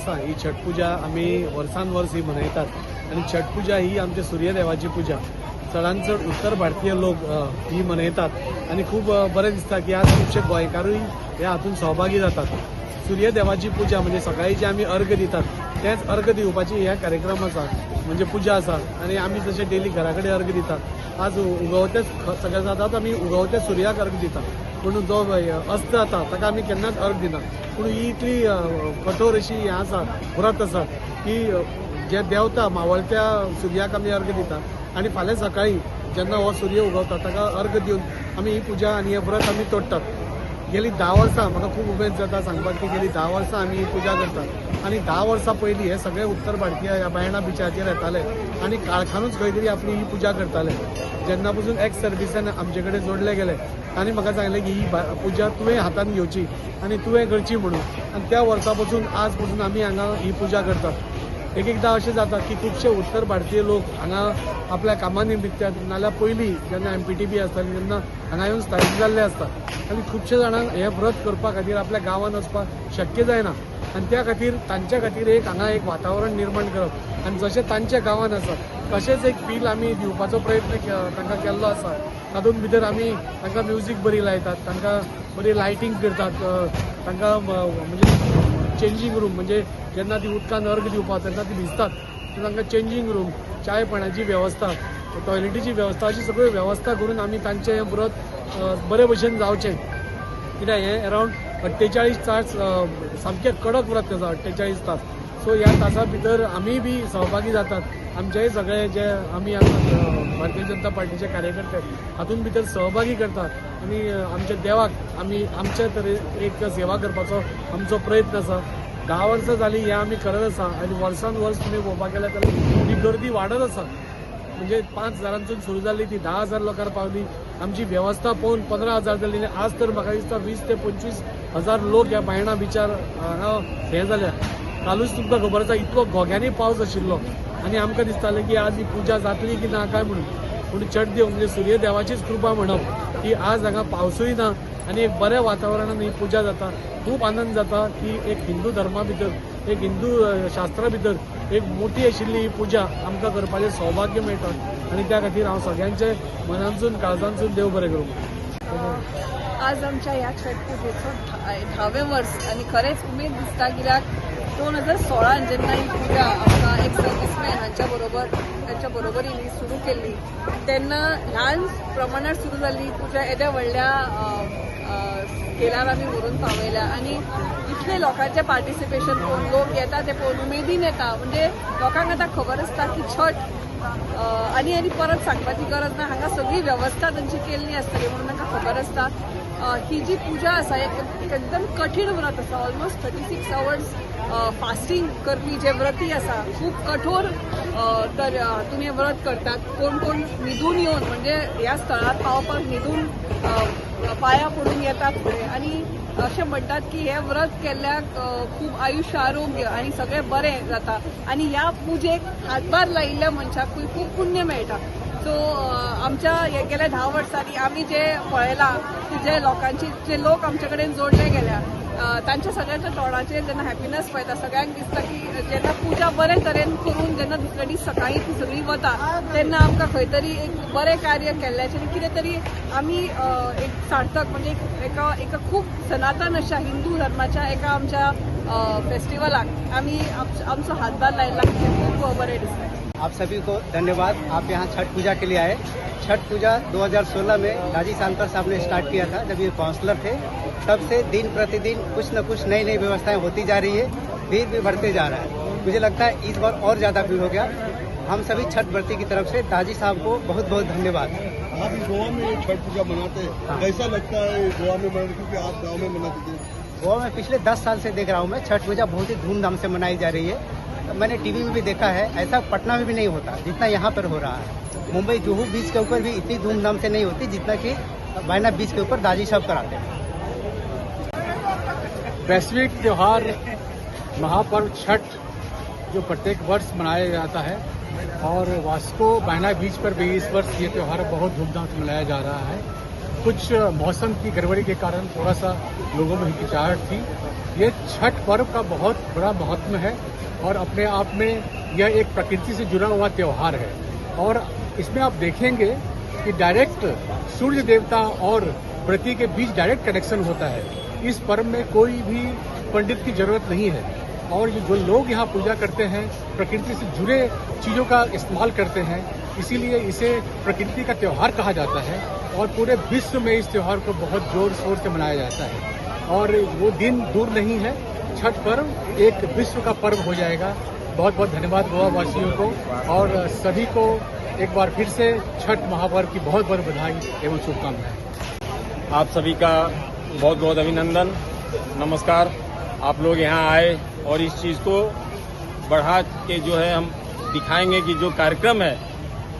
वर्सां ही छठ पुजा आमी वर्सान वर्स ही मनयतात आनी छठ पुजा ही आमच्या सुर्यदेवाची पुजा. चडान चड उत्तर भारतीय लोक ही मनयतात आनी खूब बरें दिसता की आज खुबशे गोंयकारूय ह्या हातूंत सहभागी जातात. सुर्यदेवाची पुजा म्हणजे सकाळी जे आमी अर्घ दितात तेच अर्घ दिवपाची ह्या कार्यक्रम आसा, म्हणजे पुजा आसा. आनी आमी जशे डेली घरा कडेन अर्घ दितात, आज उगवतेच सगळें जातात आमी उगवते सुर्याक अर्घ दितात, पूण जो अस्त जाता ताका आमी केन्नाच अर्घ दिना. पूण ही इतली कठोर अशी हें आसा, व्रत आसा की जे देवता मावळत्या सुर्याक आमी अर्घ दितात आनी फाल्यां सकाळी जेन्ना हो सूर्य उगवता ताका अर्घ दिवन आमी ही पुजा आनी हें व्रत आमी तोडटात. गेली 10 वर्सां म्हाका खूब उमेद जाता सांगपाक की गेली 10 वर्सां आमी ही पुजा करतात आनी 10 वर्सां पयलीं हे सगळे उत्तर भारतीय ह्या बायणा बिचाचेर येताले आनी काळखानूच खंय तरी आपली ही पुजा करताले. जेन्ना पसून एक्स सर्विसान आमचे कडेन जोडले गेले तांणी म्हाका सांगलें की ही पुजा तुवें हातान घेवची आनी तुवें करची म्हणून, आनी त्या वर्सा पसून आज पसून आमी हांगा ही पुजा करतात. एक एकदां अशें जाता की खुबशे उत्तर भारतीय लोक हांगा आपल्या कामा निमित्तान नाल्यार पयलीं जेन्ना MPTB आसताली तेन्ना हांगा येवन स्थायीक जाल्ले आसतात आनी खुबशे जाणांक हें व्रत करपा खातीर आपल्या गांवांत वचपाक शक्य जायना आनी त्या खातीर तांच्या खातीर एक हांगा एक वातावरण निर्माण करप आनी जशें तांच्या गांवांत आसा तशेंच एक फील आमी दिवपाचो प्रयत्न तांकां केल्लो आसा. तातूंत भितर आमी तांकां म्युजीक बरी लायतात, तांकां बरी लायटींग करतात, तांकां म्हणजे चेंजींग रूम, म्हणजे जेन्ना ती उदकान अर्घ दिवपाक तेन्ना ती भिजतात, तांकां चेंजींग रूम, चाय पाण्याची वेवस्था, टॉयलेटीची वेवस्था, अशी सगळी वेवस्था करून आमी तांचें हें व्रत बरे भशेन जावचें. कित्याक हें अरावंड 48 तास सामकें कडक व्रत आसा, 48 तास. सो ह्या तासा भितर आमीय बी सहभागी जातात. आमचेय सगळे जे आमी भारतीय जनता पार्टीचे कार्यकर्ते हातूंत भितर सहभागी करतात आनी आमच्या देवाक आमी आमच्या तरेन एक सेवा करपाचो आमचो प्रयत्न आसा. 10 वर्सां जालीं हें आमी करत आसा आनी वर्सान वर्स तुमी पळोवपाक गेल्यार जाल्यार ही गर्दी वाडत आसा. म्हणजे 5 हजारांसून सुरू जाल्ली ती 10,000 लोकांर पावली. आमची वेवस्था पळोवन 15,000 जाली आनी आज तर म्हाका दिसता 20 ते 25,000 लोक ह्या बायणा बिचार हांगा हें जाल्या. कालूच तुमकां खबर आसा इतलो घोग्यांनी पावस आशिल्लो आनी आमकां दिसतालें की आज ही पुजा जातली की ना काय म्हणून, पूण छठ देव म्हणजे सुर्यदेवाचीच कृपा म्हणप की आज हांगा पावसूय ना आनी एक बऱ्या वातावरणान ही पुजा जाता. खूब आनंद जाता की एक हिंदू धर्मा भितर, एक हिंदू शास्त्रा भितर एक मोठी आशिल्ली ही पुजा आमकां करपाचें सौभाग्य मेळटा आनी त्या खातीर हांव सगळ्यांचे मनांसून काळजांसून देव बरें करूं. आज आमच्या ह्या छठ पुजेचो 10वें वर्स आनी खरेंच उमेद दिसता कित्याक 2016 जेन्ना ही पुजा आमकां एक सर्विसमॅन हांच्या बरोबर तांच्या बरोबरीन ही सुरू केल्ली तेन्ना ल्हान प्रमाणात सुरू जाल्ली पुजा येद्या व्हडल्या स्केलार आमी व्हरून पावयल्या आनी इतले लोकांचें पार्टिसिपेशन पळोवन लोक येता ते पळोवन उमेदीन येता. म्हणजे लोकांक आतां खबर आसता की छठ आनी आनी परत सांगपाची गरज ना, हांगा सगळी वेवस्था तांची केल्ली आसतली म्हणून तांकां खबर आसता. ही जी पुजा आसा एकदम कठीण व्रत आसा, ऑलमोस्ट 36 आवर्स फास्टींग करपी जे व्रती आसा, खूब कठोर तर तुमी व्रत करतात. कोण कोण न्हिदून येवन म्हणजे ह्या स्थळार पावपाक न्हिदून पांयां पडून येतात फुडें आनी अशें म्हणटात की हें व्रत केल्ल्याक खूब आयुश्य आरोग्य आनी सगळें बरें जाता आनी ह्या पुजेक हातभार लायिल्ल्या मनशाकूय खूब पुण्य मेळटा. सो आमच्या गेल्या 10 वर्सांनी आमी जे पळयलां की जे लोकांची जे लोक आमचे कडेन जोडले गेल्या तांच्या सगळ्यांच्या तोंडाचेर जेन्ना हॅपीनस पळयता, सगळ्यांक दिसता की जेन्ना पुजा बरे तरेन करून जेन्ना दुसऱ्या दीस सकाळीं ती सगळी वता तेन्ना आमकां खंय तरी एक बरें कार्य केल्ल्याचें आनी कितें तरी आमी एक सार्थक म्हणजे एका एका खूब सनातन अशा हिंदू धर्माच्या एका आमच्या फेस्टिवलाक आमी आमचो हातभार लायला, खूब बरें दिसता. आप सभी को धन्यवाद, आप यहाँ छठ पूजा के लिए आए. छठ पूजा 2016 में दाजी शांतर साहब ने स्टार्ट किया था जब ये काउंसलर थे. तब से दिन प्रतिदिन कुछ न कुछ नई नई व्यवस्थाएं होती जा रही है, भीड़ भी बढ़ते जा रहा है. मुझे लगता है इस बार और ज़्यादा भीड़ हो गया. हम सभी छठ व्रती की तरफ से दाजी साहब को बहुत बहुत धन्यवाद. आप गोवा में छठ पूजा मनाते हैं, हाँ। कैसा लगता है गोवा में मनाने, क्योंकि आप गाँव में मनाते थे? गोवा में पिछले 10 साल से देख रहा हूँ मैं, छठ पूजा बहुत ही धूमधाम से मनाई जा रही है. मैंने टीवी में भी देखा है, ऐसा पटना में भी नहीं होता जितना यहाँ पर हो रहा है. मुंबई जुहू बीच के ऊपर भी इतनी धूमधाम से नहीं होती जितना कि बायना बीच के ऊपर दाजी साहब कराते हैं. वैश्विक त्योहार महापर्व छठ जो प्रत्येक वर्ष मनाया जाता है और वास्को बायना बीच पर भी इस वर्ष ये त्यौहार बहुत धूमधाम से मनाया जा रहा है. कुछ मौसम की गड़बड़ी के कारण थोड़ा सा लोगों में हिचकिचाहट थी। ये छठ पर्व का बहुत बड़ा महत्व है और अपने आप में यह एक प्रकृति से जुड़ा हुआ त्यौहार है। और इसमें आप देखेंगे कि डायरेक्ट सूर्य देवता और व्रती के बीच डायरेक्ट कनेक्शन होता है। इस पर्व में कोई भी पंडित की जरूरत नहीं है और ये जो लोग यहाँ पूजा करते हैं प्रकृति से जुड़े चीज़ों का इस्तेमाल करते हैं, इसीलिए इसे प्रकृति का त्यौहार कहा जाता है। और पूरे विश्व में इस त्यौहार को बहुत जोर शोर से मनाया जाता है और वो दिन दूर नहीं है, छठ पर्व एक विश्व का पर्व हो जाएगा। बहुत बहुत धन्यवाद गोवा वासियों को और सभी को एक बार फिर से छठ महापर्व की बहुत बहुत बधाई एवं शुभकामनाएं। आप सभी का बहुत बहुत अभिनंदन, नमस्कार। आप लोग यहाँ आए और इस चीज़ को बढ़ा के जो है हम दिखाएंगे कि जो कार्यक्रम है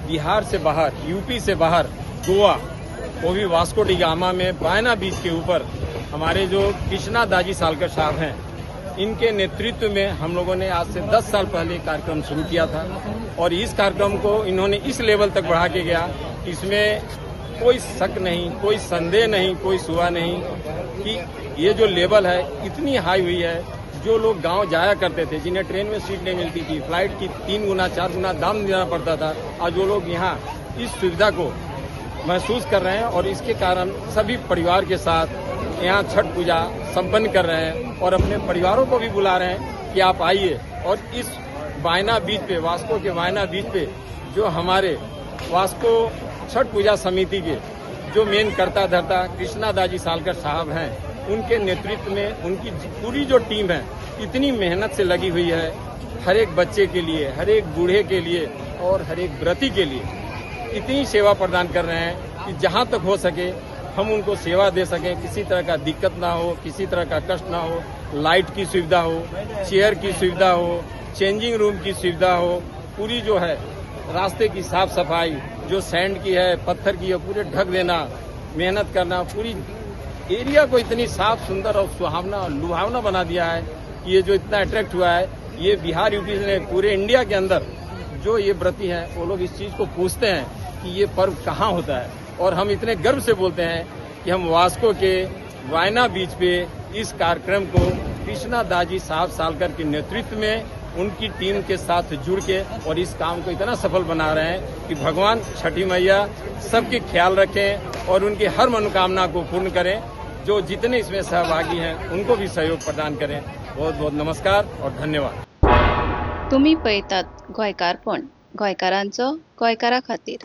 बिहार से बाहर, यूपी से बाहर, गोवा, वो भी वास्को डी गामा में बायना बीच के ऊपर हमारे जो कृष्णा दाजी सालकर साहब हैं, इनके नेतृत्व में हम लोगों ने आज से 10 साल पहले कार्यक्रम शुरू किया था और इस कार्यक्रम को इन्होंने इस लेवल तक बढ़ा के गया, इसमें कोई शक नहीं, कोई संदेह नहीं, कोई सुआ नहीं कि ये जो लेवल है इतनी हाई हुई है। जो लोग गांव जाया करते थे, जिन्हें ट्रेन में सीट नहीं मिलती थी, फ्लाइट की 3 गुना 4 गुना दाम देना पड़ता था, आज वो लोग यहाँ इस सुविधा को महसूस कर रहे हैं और इसके कारण सभी परिवार के साथ यहाँ छठ पूजा संपन्न कर रहे हैं और अपने परिवारों को भी बुला रहे हैं कि आप आइए। और इस बायना बीच पे, वास्को के बायना बीच पे जो हमारे वास्को छठ पूजा समिति के जो मेन कर्ता धर्ता कृष्णा दाजी सालकर साहब हैं, उनके नेतृत्व में उनकी पूरी जो टीम है इतनी मेहनत से लगी हुई है, हर एक बच्चे के लिए, हर एक बूढ़े के लिए और हर एक व्रती के लिए इतनी सेवा प्रदान कर रहे हैं कि जहां तक हो सके हम उनको सेवा दे सकें, किसी तरह का दिक्कत ना हो, किसी तरह का कष्ट ना हो, लाइट की सुविधा हो, चेयर की सुविधा हो, चेंजिंग रूम की सुविधा हो, पूरी जो है रास्ते की साफ सफाई, जो सैंड की है, पत्थर की है, पूरे ढक देना, मेहनत करना, पूरी एरिया को इतनी साफ सुंदर और सुहावना और लुभावना बना दिया है कि ये जो इतना अट्रैक्ट हुआ है, ये बिहार यूपी ने पूरे इंडिया के अंदर जो ये व्रती हैं वो लोग इस चीज़ को पूछते हैं कि ये पर्व कहाँ होता है। और हम इतने गर्व से बोलते हैं कि हम वास्को के वायना बीच पे इस कार्यक्रम को कृष्णा दाजी साहब सालकर के नेतृत्व में उनकी टीम के साथ जुड़ के और इस काम को इतना सफल बना रहे हैं कि भगवान छठी मैया सबके ख्याल रखें और उनकी हर मनोकामना को पूर्ण करें। जो जितने इसमें सहभागी हैं उनको भी सहयोग प्रदान करें। बहुत बहुत नमस्कार और धन्यवाद। तुम्ही पळयतात गोंयकारपण, गोंयकारांचो गोंयकारा खातीर।